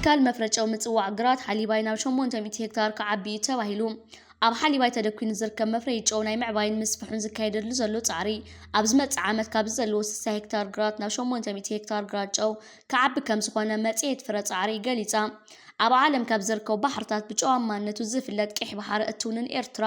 ትካል መፍረ ጨው ምጽዋዕ ግራት ሓሊባይ ናብ ሸሞንተ ሚእቲ ሄክታር ክዓቢ እዩ ተባሂሉ። ኣብ ሓሊባይ ተደኲኑ ዝርከብ መፍረዪ ጨው ናይ ምዕባይን ምስፍሑን ዝካየደሉ ዘሎ ጻዕሪ፣ ኣብ ዝመጽእ ዓመት ካብዚ ዘለዎ ስሳ ሄክታር ግራት ናብ ሸሞንተ ሚእቲ ሄክታር ግራት ጨው ክዓቢ ከም ዝኾነ መጽሔት ፍረ ጻዕሪ ገሊጻ። ኣብ ዓለም ካብ ዝርከቡ ባሕርታት ብጨዋማነቱ ዝፍለጥ ቀይሕ ባሕሪ እትውንን ኤርትራ፣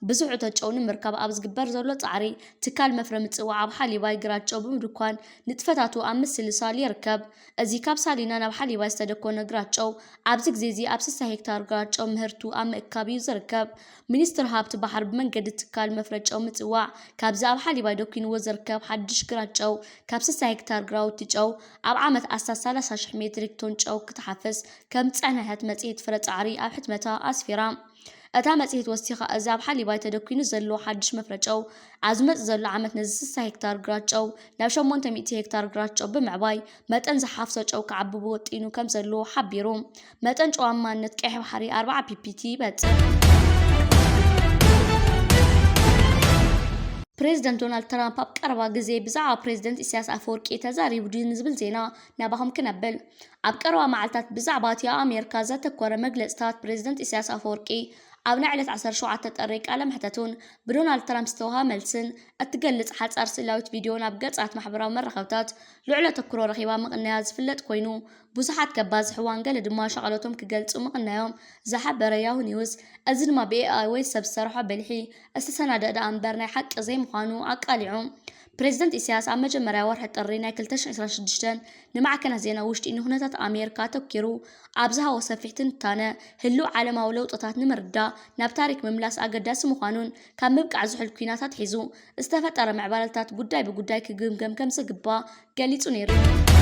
ብዙሕ እቶት ጨው ንምርካብ ኣብ ዝግበር ዘሎ ጻዕሪ፣ ትካል መፍረ ምጽዋዕ ኣብ ሓሊባይ ግራት ጨው ብምድኳን ንጥፈታቱ ኣብ ምስልሳል ይርከብ። እዚ ካብ ሳሊና ናብ ሓሊባይ ዝተደኮነ ግራት ጨው፣ ኣብዚ ግዜ እዚ ኣብ ስሳ ሄክታር ግራት ጨው ምህርቱ ኣብ ምእካብ እዩ ዝርከብ። ሚኒስትሪ ሃብቲ ባሕሪ ብመንገዲ ትካል መፍረ ጨው ምጽዋዕ፣ ካብዚ ኣብ ሓሊባይ ደኪንዎ ዝርከብ ሓድሽ ግራት ጨው፣ ካብ ስሳ ሄክታር ግራውቲ ጨው፣ ኣብ ዓመት ኣስታት ሰላሳ ሽሕ ሜትሪክ ቶን ጨው ክትሓፍስ ከም ዝጸንሐት መጽሔት ፍረ ጻዕሪ ኣብ ሕትመታ ኣስፊራ። እታ መጽሔት ወሲኻ፣ እዚ ኣብ ሓሊባይ ተደኪኑ ዘሎ ሓድሽ መፍረ ጨው፣ ኣብ ዝመጽእ ዘሎ ዓመት ነዚ ስሳ ሄክታር ግራት ጨው ናብ ሸሞንተ ሚእቲ ሄክታር ግራት ጨው ብምዕባይ፣ መጠን ዝሓፍሶ ጨው ክዓቢ ወጢኑ ከም ዘሎ ሓቢሩ። መጠን ጨዋማነት ቀይሕ ባሕሪ ኣርብዓ ፒፒቲ ይበጽሕ። ፕሬዚደንት ዶናልድ ትራምፕ ኣብ ቀረባ ግዜ ብዛዕባ ፕሬዚደንት ኢሳያስ ኣፈወርቂ ተዛሪቡ ድዩ ንዝብል ዜና ናባኹም ክነብል። ኣብ ቀረባ መዓልታት ብዛዕባ እቲ ኣብ ኣሜሪካ ዘተኮረ መግለጽታት ፕሬዚደንት ኢሳያስ ኣፈወርቂ ኣብ ናይ ዕለት ዓሰርተ ሸውዓተ ጥሪ ቃለ መሕተቱን ብዶናልድ ትራምፕ ዝተውሃበ መልስን እትገልጽ ሓጻር ስእላዊት ቪድዮ ናብ ገጻት ማሕበራዊ መራኸብታት ልዑል ኣተኩሮ ረኺባ ምቕናያ ዝፍለጥ ኮይኑ፣ ብዙሓት ከባዝሕዋን ገለ ድማ ሻቕሎቶም ክገልጹ ምቕናዮም ዝሓበረ ያሁ ኒውስ፣ እዚ ድማ ብ ኤኣይ ወይ ሰብ ዝሰርሖ ብልሒ ዝተሰናደኣ ደኣ እምበር ናይ ሓቂ ዘይምዃኑ ኣቃሊዑ። ፕሬዚደንት ኢሳያስ ኣብ መጀመርያ ወርሒ ጥሪ ናይ ክልተ ሽሕን ዕስራን ሽዱሽተን ንማዕከናት ዜና ውሽጢ ንኩነታት ኣሜሪካ ኣተኪሩ ኣብ ዝሃቦ ሰፊሕ ትንታነ፣ ህሉው ዓለማዊ ለውጥታት ንምርዳእ ናብ ታሪክ ምምላስ ኣገዳሲ ምዃኑን ካብ ምብቃዕ ዝሑል ኲናት ኣትሒዙ ዝተፈጠረ ምዕባለታት ጉዳይ ብጉዳይ ክግምገም ከም ዝግባእ ገሊጹ ነይሩ እዩ።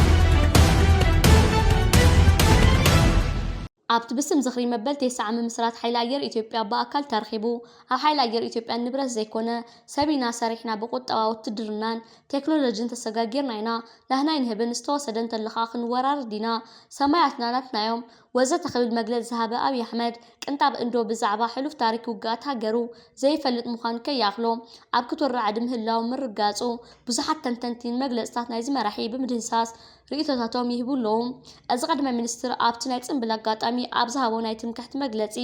ኣብቲ ብስም ዝኽሪ መበል ተስዓ ምምስራት ሓይሊ ኣየር ኢትዮጵያ ብኣካል ተረኺቡ፣ ኣብ ሓይሊ ኣየር ኢትዮጵያ ንብረት ዘይኮነ ሰብ ኢና ሰሪሕና፣ ብቁጠባ፣ ውትድርናን ቴክኖሎጂን ተሰጋጊርና ኢና፣ ናህና ኣይንህብን፣ ዝተወሰደ እንተሎ ኸኣ ክንወራረድ ኢና፣ ሰማያትና ናትና እዮም፣ ወዘተ ክብል መግለጺ ዝሃበ ኣብይ ኣሕመድ፣ ቅንጣብ እንዶ ብዛዕባ ሕሉፍ ታሪክ ውግኣት ሃገሩ ዘይፈልጥ ምዃኑ ከይኣኽሎ ኣብ ክትወራዕድ ምህላው ምርጋጹ፣ ብዙሓት ተንተንቲ ንመግለጽታት ናይዚ መራሒ ብምድህሳስ ርእይቶታቶም ይህቡ ኣለዉ። እዚ ቀዳማይ ሚኒስትር ኣብቲ ናይ ጽምብል ኣጋጣሚ ኣብ ዝሃቦ ናይ ትምክሕቲ መግለጺ፣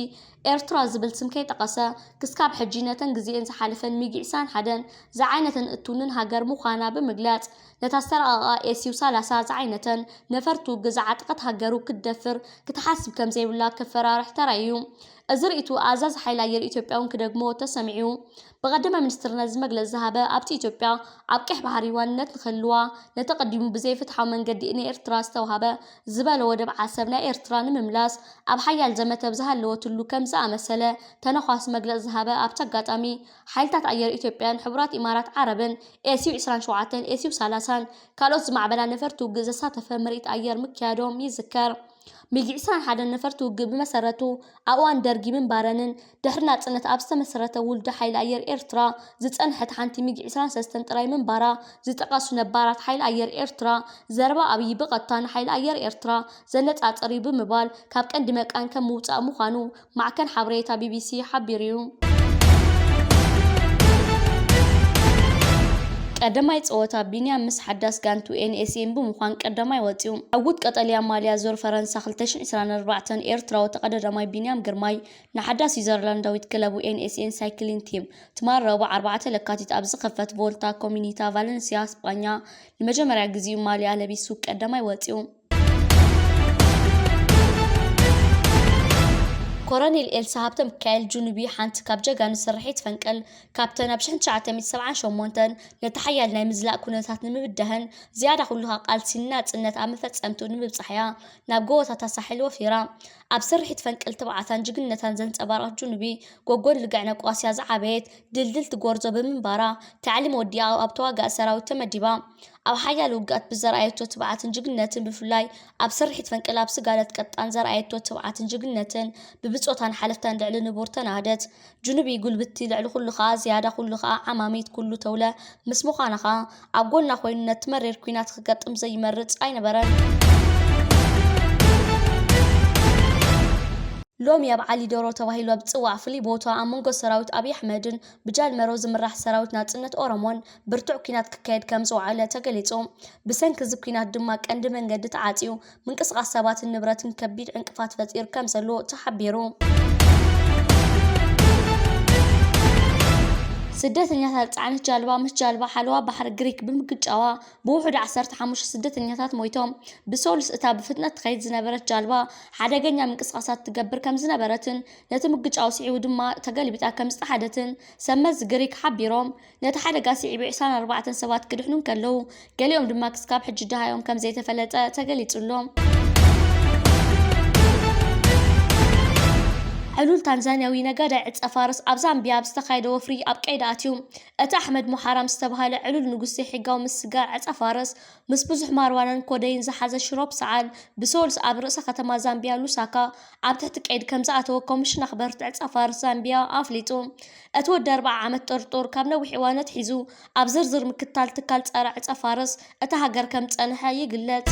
ኤርትራ ዝብል ስም ከይጠቐሰ፣ ክስካብ ሕጂ ነተን ግዜኤን ዝሓለፈን ሚግ ዕስራን ሓደን ዝዓይነተን እትውንን ሃገር ምዃና ብምግላጽ፣ ነታ ዝተራቐቓ ኤስዩ ሰላሳ ዝዓይነተን ነፈርቲ ውግእ ዝዓጠቐት ሃገሩ ክትደፍር ክትሓስብ ከም ዘይብላ ከፈራርሕ ተራእዩ። እዚ ርእይቱ ኣዛዚ ሓይሊ ኣየር ኢትዮጵያ እውን ክደግሞ ተሰሚዑ። ብቐዳማይ ሚኒስትር ነዚ መግለጺ ዝሃበ፣ ኣብቲ ኢትዮጵያ ኣብ ቀይሕ ባሕሪ ዋንነት ንክህልዋ፣ ነቲ ቀዲሙ ብዘይፍትሓዊ መንገዲ ንኤርትራ ዝተውሃበ ዝበሎ ወደብ ዓሰብ ናይ ኤርትራ ንምምላስ ኣብ ሓያል ዘመተ ብዝሃለወትሉ ከም ዝኣመሰለ ተነኳሲ መግለጺ ዝሃበ ኣብቲ ኣጋጣሚ፣ ሓይልታት ኣየር ኢትዮጵያን ሕቡራት ኢማራት ዓረብን ኤስዩ ዕስራን ሸውዓተን፣ ኤስዩ ሰላሳን ካልኦት ዝማዕበላ ነፈርቲ ውግእ ዘሳተፈ ምርኢት ኣየር ምክያዶም ይዝከር። ሚግ ዕስራን ሓደን ነፈርቲ ውግእ ብመሰረቱ ኣብ እዋን ደርጊ ምንባረንን ድሕሪ ናጽነት ኣብ ዝተመስረተ ውልዶ ሓይሊ ኣየር ኤርትራ ዝጸንሐት ሓንቲ ሚግ ዕስራን ሰለስተን ጥራይ ምንባራ ዝጠቐሱ ነባራት ሓይሊ ኣየር ኤርትራ፣ ዘረባ ኣብይ ብቐጥታ ንሓይሊ ኣየር ኤርትራ ዘነጻጽር እዩ ብምባል ካብ ቀንዲ መቃን ከም ምውጻእ ምዃኑ ማዕከን ሓበሬታ ቢቢሲ ሓቢሩ እዩ። ቀዳማይ ጸወታ ቢንያም ምስ ሓዳስ ጋንቱ ኤንኤስኤን ብምዃን ቀዳማይ ወጺኡ። ዕዉት ቀጠልያ ማልያ ዙር ፈረንሳ ክልተ ሽሕን ዕስራን ኣርባዕተን ኤርትራዊ ተቐዳዳማይ ቢንያም ግርማይ ንሓዳስ ስዊዘርላንዳዊት ክለቡ ኤንኤስኤን ሳይክሊን ቲም ትማል ረቡዕ ኣርባዕተ ለካቲት ኣብ ዝኽፈት ቮልታ ኮሚኒታ ቫለንሲያ ስጳኛ ንመጀመርያ ግዜኡ ማልያ ለቢሱ ቀዳማይ ወጺኡ። ኮረኔል ኤልሳ ሃብተሚካኤል ጁኑቢ ሓንቲ ካብ ጀጋኑ ስርሒት ፈንቅል ካብተን ኣብ ሽሕን ትሽዓተ ሚእትን ሰብዓን ሸሞንተን ነቲ ሓያል ናይ ምዝላቕ ኩነታት ንምብዳህን ዝያዳ ኩሉ ከኣ ቃልሲ ንናጽነት ኣብ መፈጸምትኡ ንምብጻሕ'ያ ናብ ጎቦታታ ሳሕል ወፊራ። ኣብ ስርሒት ፈንቅል ትብዓታን ጅግንነታን ዘንጸባረቐት ጁኑቢ ጎጎን ልግዕ ነቋስያ ዝዓበየት ድልድልቲ ጎርዞ ብምንባራ፣ ታዕሊም ወዲኣ ኣብ ተዋጋኢ ሰራዊት ተመዲባ። ኣብ ሓያል ውግኣት ብዘርኣየቶ ትብዓትን ጅግንነትን፣ ብፍላይ ኣብ ስርሒት ፈንቅል ኣብ ስጋለት ቀጣን ዘርኣየቶ ትብዓትን ጅግንነትን፣ ብብጾታን ሓለፍታን ልዕሊ ንቡር ተናህደት። ጁኑቢ ጉልብቲ፣ ልዕሊ ኩሉ ኸኣ ዝያዳ፣ ኩሉ ኸኣ ዓማሚት፣ ኩሉ ተውለ ምስ ምዃና ኸኣ፣ ኣብ ጎና ኮይኑ ነቲ መሪር ኲናት ክገጥም ዘይመርጽ ኣይነበረን። ሎሚ ኣብ ዓሊ ዶሮ ተባሂሉ ኣብ ዝጽዋዕ ፍሉይ ቦታ ኣብ መንጎ ሰራዊት ኣብይ ኣሕመድን ብጃልመሮ ዝምራሕ ሰራዊት ናጽነት ኦሮሞን ብርቱዕ ኲናት ክካየድ ከም ዝወዓለ ተገሊጹ። ብሰንኪ እዚ ኲናት ድማ ቀንዲ መንገዲ ተዓጽዩ፣ ምንቅስቓስ ሰባትን ንብረትን ከቢድ ዕንቅፋት ፈጢሩ ከም ዘሎ ተሓቢሩ። ስደተኛታት ዝጸዓነት ጃልባ ምስ ጃልባ ሓለዋ ባሕሪ ግሪክ ብምግጫዋ ብውሑድ ዓሰርተ ሓሙሽተ ስደተኛታት ሞይቶም። ብሰሉስ እታ ብፍጥነት ትኸይድ ዝነበረት ጃልባ ሓደገኛ ምንቅስቓሳት ትገብር ከም ዝነበረትን ነቲ ምግጫው ስዒቡ ድማ ተገልቢጣ ከም ዝተሓደትን ሰብ መዚ ግሪክ ሓቢሮም። ነቲ ሓደጋ ስዒቡ ዕስራን ኣርባዕተን ሰባት ክድሕኑ እንከለዉ፣ ገሊኦም ድማ ክስካብ ሕጂ ደሃዮም ከም ዘይተፈለጠ ተገሊጹ ኣሎ። ዕሉል ታንዛንያዊ ነጋዳይ ዕጸ ፋርስ ኣብ ዛምቢያ ኣብ ዝተኻየደ ወፍሪ ኣብ ቀይዲ ኣትዩ። እቲ ኣሕመድ ሞሓራም ዝተባህለ ዕሉል ንጉስ ዘይሕጋዊ ምስጋር ዕጸ ፋርስ፣ ምስ ብዙሕ ማርዋናን ኮደይን ዝሓዘ ሽሮፕ ሰዓል፣ ብሰሉስ ኣብ ርእሰ ከተማ ዛምቢያ ሉሳካ ኣብ ትሕቲ ቀይዲ ከም ዝኣተወ ኮሚሽን ኣኽበርቲ ዕጸ ፋርስ ዛምቢያ ኣፍሊጡ። እቲ ወዲ ኣርብዓ ዓመት ጥርጡር ካብ ነዊሕ እዋን ኣትሒዙ ኣብ ዝርዝር ምክትታል ትካል ጸረ ዕጸ ፋርስ እታ ሃገር ከም ዝጸንሐ ይግለጽ።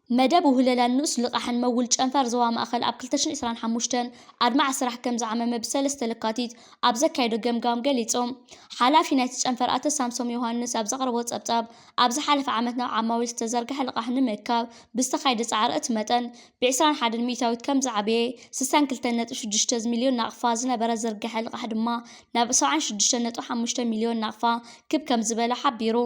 መደብ ውህለላን ንኡስ ልቓሕን መውል ጨንፈር ዞባ ማእኸል ኣብ ክልተ ሽሕን ዕስራን ሓሙሽተን ኣድማዒ ስራሕ ከም ዝዓመመ ብሰለስተ ለካቲት ኣብ ዘካየዶ ገምጋም ገሊጾም። ሓላፊ ናይቲ ጨንፈር ኣቶ ሳምሶም ዮሃንስ ኣብ ዘቕረቦ ጸብጻብ፣ ኣብ ዝሓለፈ ዓመት ናብ ዓማዊል ዝተዘርግሐ ልቓሕ ንምእካብ ብዝተኻየደ ጻዕሪ እቲ መጠን ብዕስራን ሓደን ሚእታዊት ከም ዝዓበየ፣ ስሳን ክልተን ነጥቢ ሽዱሽተ ሚልዮን ናቕፋ ዝነበረ ዝርግሐ ልቓሕ ድማ ናብ ሰብዓን ሽዱሽተን ነጥቢ ሓሙሽተ ሚልዮን ናቕፋ ክብ ከም ዝበለ ሓቢሩ።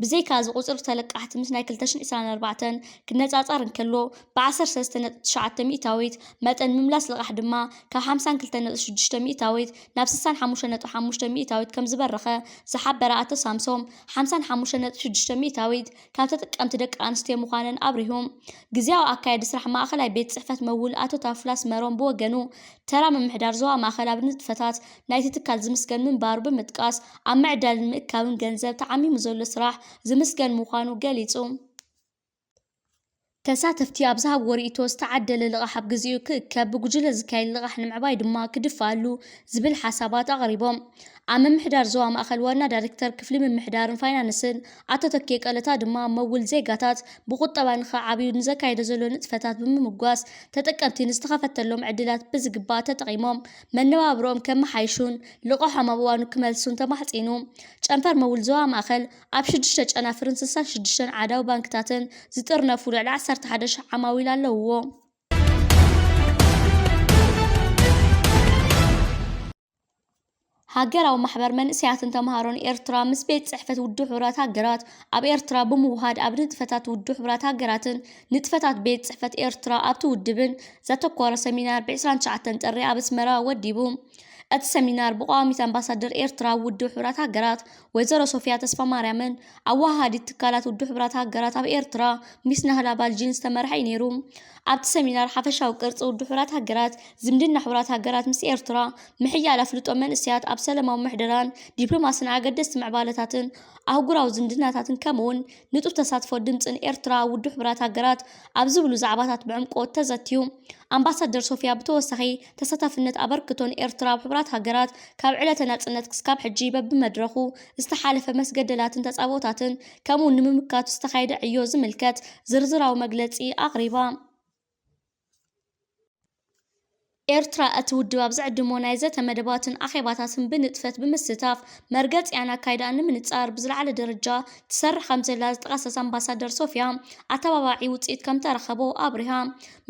ብዘይካ እዚ ቁጽሪ ተለቃሕቲ ምስ ናይ ክልተ ሽሕን ዕስራን ኣርባዕተን ክነጻጸር እንከሎ፣ ብዓሰርተ ሰለስተ ነጥቢ ትሽዓተ ሚእታዊት መጠን ምምላስ ልቓሕ ድማ ካብ ሓምሳን ክልተን ነጥቢ ሽዱሽተ ሚእታዊት ናብ ስሳን ሓሙሽተን ነጥቢ ሓሙሽተ ሚእታዊት ከም ዝበረኸ ዝሓበረ ኣቶ ሳምሶም፣ ሓምሳን ሓሙሽተን ነጥቢ ሽዱሽተ ሚእታዊት ካብ ተጠቀምቲ ደቂ ኣንስትዮ ምዃነን ኣብሪሁ። ግዝያዊ ኣካያዲ ስራሕ ማእኸላይ ቤት ጽሕፈት መውል ኣቶ ታፍላስ መሮም ብወገኑ፣ ተራ ምምሕዳር ዞባ ማእኸል ኣብ ንጥፈታት ናይቲ ትካል ዝምስገን ምንባሩ ብምጥቃስ፣ ኣብ ምዕዳልን ምእካብን ገንዘብ ተዓሚሙ ዘሎ ስራሕ ዝምስገን ምዃኑ ገሊጹ። ተሳተፍቲ ኣብ ዝሃብዎ ርእይቶ፣ ዝተዓደለ ልቓሕ ኣብ ግዜኡ ክእከብ፣ ብጉጅለ ዝካየድ ልቓሕ ንምዕባይ ድማ ክድፋኣሉ ዝብል ሓሳባት ኣቕሪቦም። ኣብ ምምሕዳር ዞባ ማእኸል ዋና ዳይሬክተር ክፍሊ ምምሕዳርን ፋይናንስን ኣቶ ተኪኤ ቀለታ ድማ፣ መውል ዜጋታት ብቁጠባ ንኽዓብዩ ንዘካየዶ ዘሎ ንጥፈታት ብምምጓስ፣ ተጠቀምቲ ንዝተኸፈተሎም ዕድላት ብዝግባእ ተጠቒሞም መነባብሮኦም ከመሓይሹን ልቓሖም ኣብ እዋኑ ክመልሱን ተማሕጺኑ። ጨንፈር መውል ዞባ ማእኸል ኣብ ሽዱሽተ ጨናፍርን ስሳን ሽዱሽተን ኣዕዳው ባንክታትን ዝጥርነፉ ልዕሊ ዓሰርተ ሓደ ሽሕ ዓማዊል ኣለውዎ። ሃገራዊ ማሕበር መንእሰያትን ተምሃሮን ኤርትራ ምስ ቤት ጽሕፈት ውድብ ሕቡራት ሃገራት ኣብ ኤርትራ ብምውሃድ፣ ኣብ ንጥፈታት ውድብ ሕቡራት ሃገራትን ንጥፈታት ቤት ጽሕፈት ኤርትራ ኣብቲ ውድብን ዘተኮረ ሰሚናር ብ ዕስራን ትሽዓተን ጥሪ ኣብ ኣስመራ ወዲቡ። እቲ ሰሚናር ብቋሚት ኣምባሳደር ኤርትራ ኣብ ውድብ ሕቡራት ሃገራት ወይዘሮ ሶፊያ ተስፋማርያምን ኣወሃሃዲት ትካላት ውድብ ሕቡራት ሃገራት ኣብ ኤርትራ ሚስ ናህላ ባልጂን ዝተመርሐ እዩ ነይሩ። ኣብቲ ሰሚናር ሓፈሻዊ ቅርጺ ውድብ ሕቡራት ሃገራት፣ ዝምድና ሕቡራት ሃገራት ምስ ኤርትራ፣ ምሕያል ኣፍልጦ መንእሰያት ኣብ ሰላማዊ ምሕደራን ዲፕሎማስን ኣገደስቲ ምዕባለታትን ኣህጉራዊ ዝምድናታትን፣ ከምኡውን ንጡፍ ተሳትፎ ድምጽን ኤርትራ ኣብ ውድብ ሕቡራት ሃገራት ኣብ ዝብሉ ዛዕባታት ብዕምቆት ተዘትዩ። ኣምባሳደር ሶፊያ ብተወሳኺ፣ ተሳታፍነት ኣበርክቶን ኤርትራ ኣብ ሕቡራት ሃገራት ካብ ዕለተ ናጽነት ክስካብ ሕጂ በብመድረኹ ዝተሓለፈ መስገደላትን ተጻብኦታትን፣ ከምኡውን ንምምካቱ ዝተኻየደ ዕዮ ዝምልከት ዝርዝራዊ መግለጺ ኣቕሪባ። ኤርትራ፣ እቲ ውድብ ኣብ ዝዕድሞ ናይ ዘተ መደባትን ኣኼባታትን ብንጥፈት ብምስታፍ፣ መርገጺኣን ኣካይዳኣን ንምንጻር ብዝለዓለ ደረጃ ትሰርሕ ከም ዘላ ዝጠቐሰት ኣምባሳደር ሶፊያ፣ ኣተባባዒ ውጽኢት ከም ተረኸቦ ኣብሪሃ።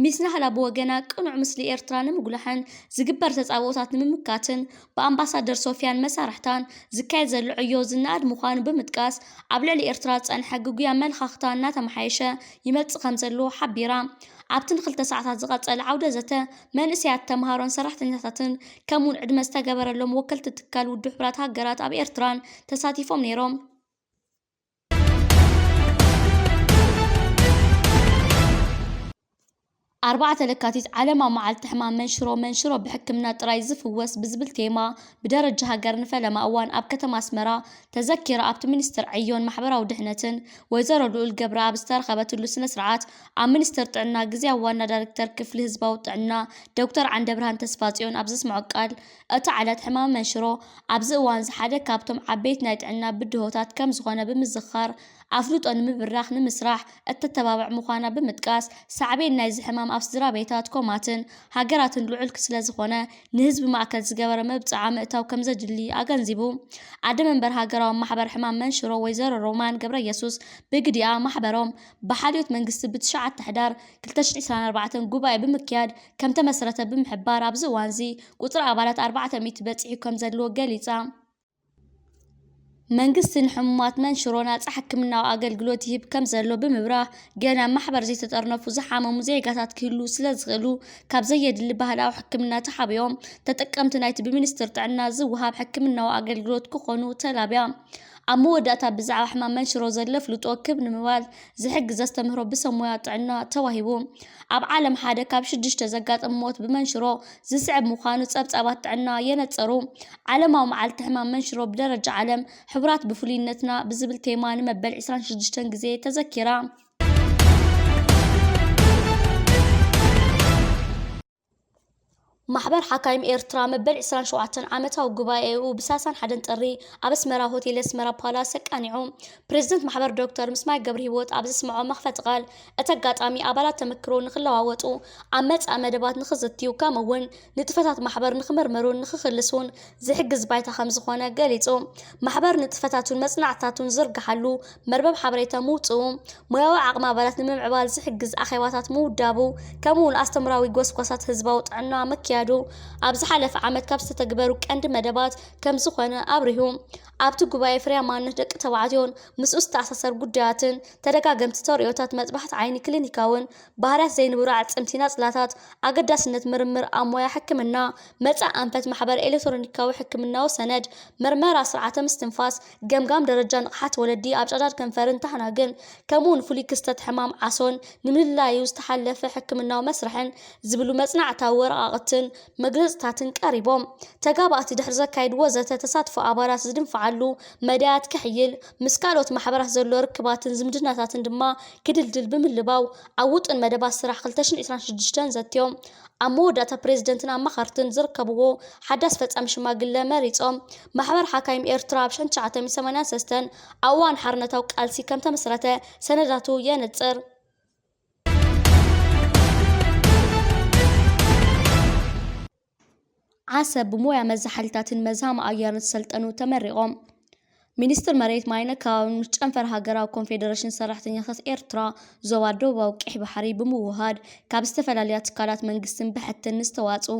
ሚስ ናህላ ብወገና፣ ቅኑዕ ምስሊ ኤርትራ ንምጉላሕን ዝግበር ተጻብኦታት ንምምካትን ብኣምባሳደር ሶፊያን መሳርሕታን ዝካየድ ዘሎ ዕዮ ዝነኣድ ምዃኑ ብምጥቃስ፣ ኣብ ልዕሊ ኤርትራ ዝጸንሐ ግጉይ ኣመለኻኽታ እናተመሓየሸ ይመጽእ ከም ዘሎ ሓቢራ። ኣብቲ ንክልተ ሰዓታት ዝቐጸለ ዓውደ ዘተ፣ መንእሰያት ተምሃሮን ሰራሕተኛታትን፣ ከምኡውን ዕድመ ዝተገበረሎም ወከልቲ ትካል ውድብ ሕቡራት ሃገራት ኣብ ኤርትራን ተሳቲፎም ነይሮም። ኣርባዕተ ለካቲት፣ ዓለማዊ መዓልቲ ሕማም መንሽሮ፣ መንሽሮ ብሕክምና ጥራይ ዝፍወስ ብዝብል ቴማ፣ ብደረጃ ሃገር ንፈለማ እዋን ኣብ ከተማ ኣስመራ ተዘኪሩ። ኣብቲ ሚኒስትር ዕዮን ማሕበራዊ ድሕነትን ወይዘሮ ልኡል ገብረኣብ ዝተረኸበትሉ ስነ ስርዓት፣ ኣብ ሚኒስቴር ጥዕና ግዝያዊ ዋና ዳይሬክተር ክፍሊ ህዝባዊ ጥዕና ዶክተር ዓንደብርሃን ተስፋጽዮን ኣብ ዘስምዖ ቃል፣ እቲ ዕለት ሕማም መንሽሮ ኣብዚ እዋን እዚ ሓደ ካብቶም ዓበይቲ ናይ ጥዕና ብድሆታት ከም ዝኾነ ብምዝኻር፣ ኣፍልጦ ንምብራኽ ንምስራሕ እተተባብዕ ምዃና ብምጥቃስ፣ ሳዕቤን ናይዚ ሕማም ኣብ ስድራ ቤታት፣ ኮማትን ሃገራትን ልዑል ስለ ዝኾነ፣ ንህዝቢ ማእከል ዝገበረ መብጽዓ ምእታው ከም ዘድሊ ኣገንዚቡ። ኣደ መንበር ሃገራዊ ማሕበር ሕማም መንሽሮ ወይዘሮ ሮማን ገብረየሱስ ብግዲኣ፣ ማሕበሮም ብሓልዮት መንግስቲ ብትሽዓተ ሕዳር ክልተ ሽሕን ዕስራን ኣርባዕተን ጉባኤ ብምክያድ ከም ተመስረተ ብምሕባር፣ ኣብዚ እዋንዚ ቁጽሪ ኣባላት ኣርባዕተ ሚእቲ በጺሑ ከም ዘሎ ገሊጻ። መንግስቲ ንሕሙማት መንሽሮ ናጻ ሕክምናዊ ኣገልግሎት ይህብ ከም ዘሎ ብምብራህ፣ ገና ማሕበር ዘይተጠርነፉ ዝሓመሙ ዜጋታት ክህልዉ ስለ ዝኽእሉ፣ ካብ ዘየድሊ ባህላዊ ሕክምና ተሓቢኦም ተጠቀምቲ ናይቲ ብሚኒስትር ጥዕና ዝወሃብ ሕክምናዊ ኣገልግሎት ክኾኑ ተላብያ። ኣብ መወዳእታ ብዛዕባ ሕማም መንሽሮ ዘሎ ኣፍልጦ ክብ ንምባል ዝሕግዝ ኣስተምህሮ ብሰብ ሞያ ጥዕና ተዋሂቡ። ኣብ ዓለም ሓደ ካብ ሽዱሽተ ዘጋጥም ሞት ብመንሽሮ ዝስዕብ ምዃኑ ጸብጻባት ጥዕና የነጸሩ። ዓለማዊ መዓልቲ ሕማም መንሽሮ ብደረጃ ዓለም፣ ሕቡራት ብፍሉይነትና ብዝብል ቴማ ንመበል ዕስራን ሽዱሽተን ግዜ ተዘኪራ። ማሕበር ሓካይም ኤርትራ መበል ዕስራን ሸውዓተን ዓመታዊ ጉባኤኡ ብሳልሳን ሓደን ጥሪ ኣብ ኣስመራ ሆቴል ኣስመራ ፓላስ ኣቃኒዑ። ፕሬዝደንት ማሕበር ዶክተር ምስማይ ገብረሂወት ኣብ ዘስምዖ መኽፈቲ ቃል፣ እቲ ኣጋጣሚ ኣባላት ተመክሮ ንኽለዋወጡ፣ ኣብ መጻኢ መደባት ንኽዝትዩ፣ ከምኡ እውን ንጥፈታት ማሕበር ንኽምርምሩን ንኽኽልሱን ዝሕግዝ ባይታ ከም ዝኾነ ገሊጹ። ማሕበር ንጥፈታቱን መጽናዕትታቱን ዝርግሓሉ መርበብ ሓበሬታ ምውጽኡ፣ ሞያዊ ዓቕሚ ኣባላት ንምምዕባል ዝሕግዝ ኣኼባታት ምውዳቡ፣ ከምኡ እውን ኣስተምራዊ ጎስጓሳት ህዝባዊ ጥዕና ምክያዱ፣ ኣብ ዝሓለፈ ዓመት ካብ ዝተተግበሩ ቀንዲ መደባት ከም ዝኾነ ኣብሪሁ። ኣብቲ ጉባኤ፣ ፍርያማነት ደቂ ተባዕትዮን ምስኡ ዝተኣሳሰር ጉዳያትን፣ ተደጋገምቲ ተርእዮታት መጥባሕቲ ዓይኒ፣ ክሊኒካውን ባህርያት ዘይንቡር ኣዕጽምቲ ናጽላታት፣ ኣገዳስነት ምርምር ኣብ ሞያ ሕክምና፣ መጻኢ ኣንፈት ማሕበር ኤሌክትሮኒካዊ ሕክምናዊ ሰነድ፣ መርመራ ስርዓተ ምስትንፋስ፣ ገምጋም ደረጃ ንቕሓት ወለዲ ኣብ ጨዳድ ከንፈርን ታህናግን፣ ከምኡውን ፍሉይ ክስተት ሕማም ዓሶን ንምልላዩ ዝተሓለፈ ሕክምናዊ መስርሕን ዝብሉ መጽናዕታዊ ወረቓቕትን መግለጽታትን ቀሪቦም። ተጋባእቲ ድሕሪ ዘካየድዎ ዘተ፣ ተሳትፎ ኣባላት ዝድንፍዓሉ መዳያት ከሕይል፣ ምስ ካልኦት ማሕበራት ዘሎ ርክባትን ዝምድናታትን ድማ ክድልድል ብምልባው፣ ኣብ ውጥን መደባት ስራሕ ክልተ ሽሕን ዕስራን ሽዱሽተን ዘትዮም። ኣብ መወዳእታ፣ ፕሬዝደንትን ኣማኸርትን ዝርከብዎ ሓዳስ ፈጻሚ ሽማግለ መሪጾም። ማሕበር ሓካይም ኤርትራ ኣብ ሽሕን ትሽዓተ ሚእትን ሰማንያን ሰለስተን ኣብ እዋን ሓርነታዊ ቃልሲ ከም ተመስረተ ሰነዳቱ የነጽር። ዓሰብ ብሞያ መዘሓልታትን መዝሃ መኣየርን ዝሰልጠኑ ተመሪቖም። ሚኒስትር መሬት፣ ማይን ኣከባብን ምስ ጨንፈር ሃገራዊ ኮንፌደሬሽን ሰራሕተኛታት ኤርትራ ዞባ ደቡባዊ ቀይሕ ባሕሪ ብምውህሃድ፣ ካብ ዝተፈላለያ ትካላት መንግስትን ብሕትን ንዝተዋጽኡ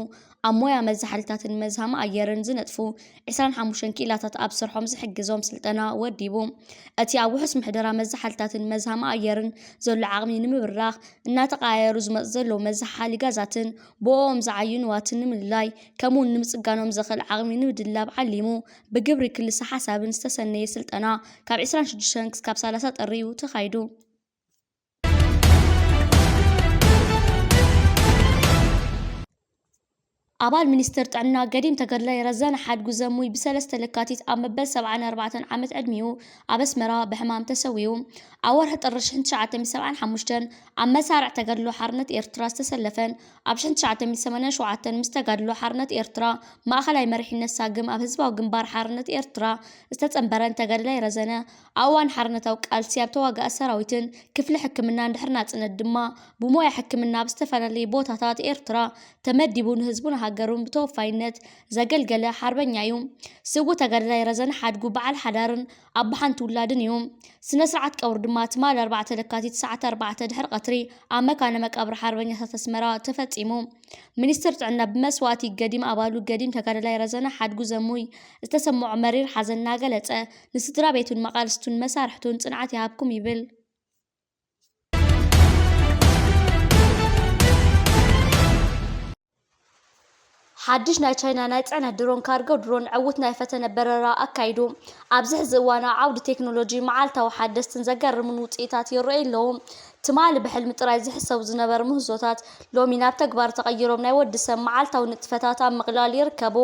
ኣብ ሞያ መዘሓልታትን መዝሃ መኣየርን ዝነጥፉ ዕስራን ሓሙሽተን ክኢላታት ኣብ ስርሖም ዝሕግዞም ስልጠና ወዲቡ። እቲ ኣብ ውሑስ ምሕደራ መዘሓልታትን መዝሃ መኣየርን ዘሎ ዓቕሚ ንምብራኽ፣ እናተቐያየሩ ዝመጹ ዘለዉ መዘሓሊ ጋዛትን ብኦም ዝዓዩ ንዋትን ንምልላይ፣ ከምኡውን ንምጽጋኖም ዘኽእል ዓቕሚ ንምድላብ ዓሊሙ፣ ብግብሪ ክልሰ ሓሳብን ዝተሰነየ ስልጠና ካብ ዕስራን ሽዱሽተን ክሳብ ሰላሳ ጥሪ እዩ ተኻይዱ። ኣባል ሚኒስቴር ጥዕና ገዲም ተጋዳላይ ረዘነ ሓድጉ ዘሙይ ብሰለስተ ለካቲት ኣብ መበል ሰብዓን ኣርባዕተን ዓመት ዕድሚኡ ኣብ ኣስመራ ብሕማም ተሰዊኡ። ኣብ ወርሒ ጥሪ ሽሕን ትሽዓተ ሚእትን ሰብዓን ሓሙሽተን ኣብ መሳርዕ ተጋድሎ ሓርነት ኤርትራ ዝተሰለፈን ኣብ ሽሕን ትሽዓተ ሚእትን ሰማንያን ሸውዓተን ምስ ተጋድሎ ሓርነት ኤርትራ ማእኸላይ መሪሕነት ሳግም ኣብ ህዝባዊ ግንባር ሓርነት ኤርትራ ዝተጸንበረን ተጋዳላይ ረዘነ፣ ኣብ እዋን ሓርነታዊ ቃልሲ ኣብ ተዋጋኢ ሰራዊትን ክፍሊ ሕክምናን ድሕሪ ናጽነት ድማ ብሞያ ሕክምና ኣብ ዝተፈላለዩ ቦታታት ኤርትራ ተመዲቡ ንህዝቡን ሃገሩን ብተወፋይነት ዘገልገለ ሓርበኛ እዩ። ስዉእ ተጋዳላይ ረዘነ ሓድጉ በዓል ሓዳርን ኣቦ ሓንቲ ውላድን እዩ። ስነ ስርዓት ቀብሩ ድማ ትማሊ ኣርባዕተ ለካቲት ሰዓት ኣርባዕተ ድሕሪ ቀትሪ ኣብ መካነ መቃብር ሓርበኛታት ኣስመራ ተፈጺሙ። ሚኒስትር ጥዕና ብመስዋእቲ ገዲም ኣባሉ ገዲም ተጋዳላይ ረዘነ ሓድጉ ዘሙይ ዝተሰምዖ መሪር ሓዘን እናገለጸ፣ ንስድራ ቤቱን መቓልስቱን መሳርሕቱን ጽንዓት ይሃብኩም ይብል። ሓድሽ ናይ ቻይና ናይ ጽዕነት ድሮን ካርጎ ድሮን ዕዉት ናይ ፈተነ በረራ ኣካይዱ። ኣብዚ ሕዚ እዋን ኣብ ዓውዲ ቴክኖሎጂ መዓልታዊ ሓደስትን ዘገርምን ውጽኢታት ይረኣዩ ኣለዉ። ትማሊ ብሕልሚ ጥራይ ዝሕሰቡ ዝነበሩ ምህዞታት ሎሚ ናብ ተግባር ተቐይሮም ናይ ወዲ ሰብ መዓልታዊ ንጥፈታት ኣብ ምቕላል ይርከቡ።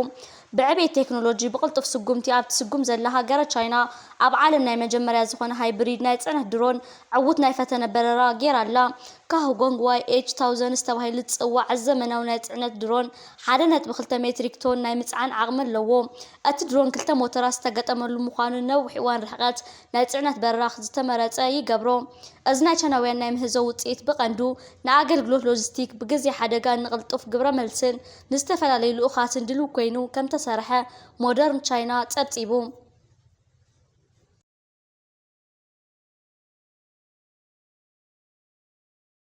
ብዕቤት ቴክኖሎጂ ብቕልጡፍ ስጉምቲ ኣብ ትስጉም ዘላ ሃገረ ቻይና፣ ኣብ ዓለም ናይ መጀመርያ ዝኾነ ሃይብሪድ ናይ ጽዕነት ድሮን ዕዉት ናይ ፈተነ በረራ ጌራ ኣላ። ካህ ጎንግዋይ ኤች ታውዘንድ ዝተባሂሉ ዝጽዋዕ ዘመናዊ ናይ ጽዕነት ድሮን ሓደ ነጥቢ ክልተ ሜትሪክ ቶን ናይ ምጽዓን ዓቕሚ ኣለዎ። እቲ ድሮን ክልተ ሞተራት ዝተገጠመሉ ምዃኑ ነዊሕ እዋን ርሕቀት ናይ ጽዕነት በረራ ዝተመረጸ ይገብሮ። እዚ ናይ ቻይናውያን ናይ ምህዞ ውጽኢት ብቐንዱ ንኣገልግሎት ሎጂስቲክ፣ ብግዜ ሓደጋ ንቕልጡፍ ግብረ መልስን ንዝተፈላለዩ ልኡኻትን ድሉው ኮይኑ ከም ተሰርሐ ሞደርን ቻይና ጸብጺቡ።